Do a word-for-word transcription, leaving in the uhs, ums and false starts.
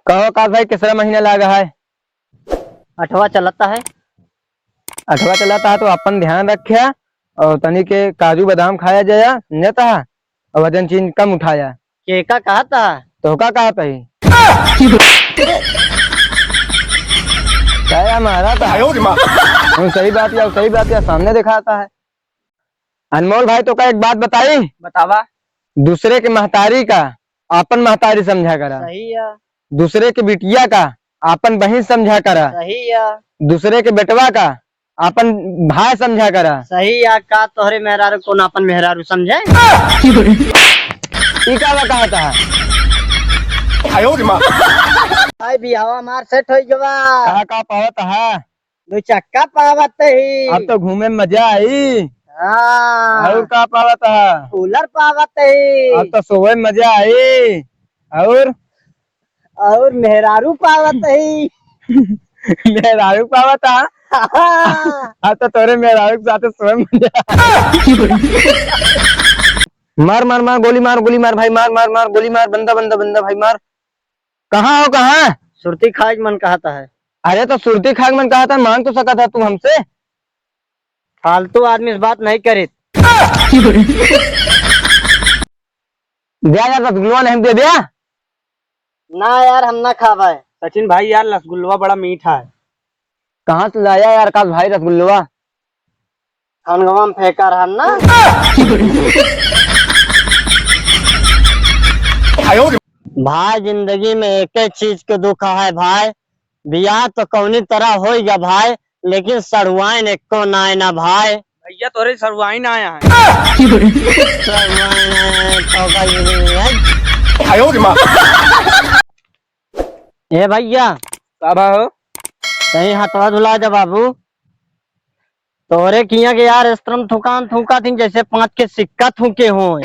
कहो का भाई, किसरा महीना लागा है? अठवा चलता है। अठवा चलता है तो अपन ध्यान रख्या और तनी के काजू बादाम खाया जाया, समझता है? और वजन चीज कम उठाया। के का कहता है? तो का कहता ही? क्या हमारा था? आयो रे माँ। हम सही बात या, सही बात या सामने दिखाता है। अनमोल भाई, तो का एक बात बताई? बतावा। दूसरे के महतारी का आपन महतारी समझा करा। सही है। दूसरे के बिटिया का आपन बहिन समझा करा। सही है। दूसरे के बेटवा का आपन भाई समझा करा। सही है। का तोहरे मेहरारू कौन आपन मेहरारू समझे? ई का बतावत है? आयो रे माँ। भाई, बियाहवा हमार सेट होई गवा। का का पावत है? दो चक्का पावत ही। अब तो घूमे में मजा आई। हाँ। और का पावत है? कूलर पावत ही। अब तो सोवे में मजा आई। और? और मेहरारू पावत ही। मेहरारू पावत है? हाँ। अब तो तोरे मेहरारू के साथे सोवे में मजा आई। मार, मार, मार, गोली मार, गोली मार भाई, मार, मार, मार, गोली मार, बंदा, बंदा, बंदा भाई, मार। कहाँ हो, कहाँ? सुरती खाए के मन कहता है। अरे, तो सुरती खाए के मन कहता है, मांग तो सकत है तू हमसे। फालतू आदमी से बात नहीं करित। द्या यार, रसगुल्ला नहीं दे द्या। ना यार, हम ना खाबे। सचिन भाई, यार, रसगुल्ला बड़ा मीठा है। कहाँ से लाया यार आकाश भाई रसगुल्ला? खनगवा में फेंका रहन ना। भाई, जिंदगी में एक ही चीज के दुख है भाई, बियाह तो कौनी तरह होइगा भाई, लेकिन सड़ुआइन एको नाय ना भाई। भैया, तोरे सड़ुआइन आया है। सड़ुआइन आया है, तो भाई, ए भैया। का बा हो? कहीं हथवा धुला जा बाबू। तोरे किया के यार, इस तरह थुकान थूका थी जैसे पाँच के सिक्का थूके हो।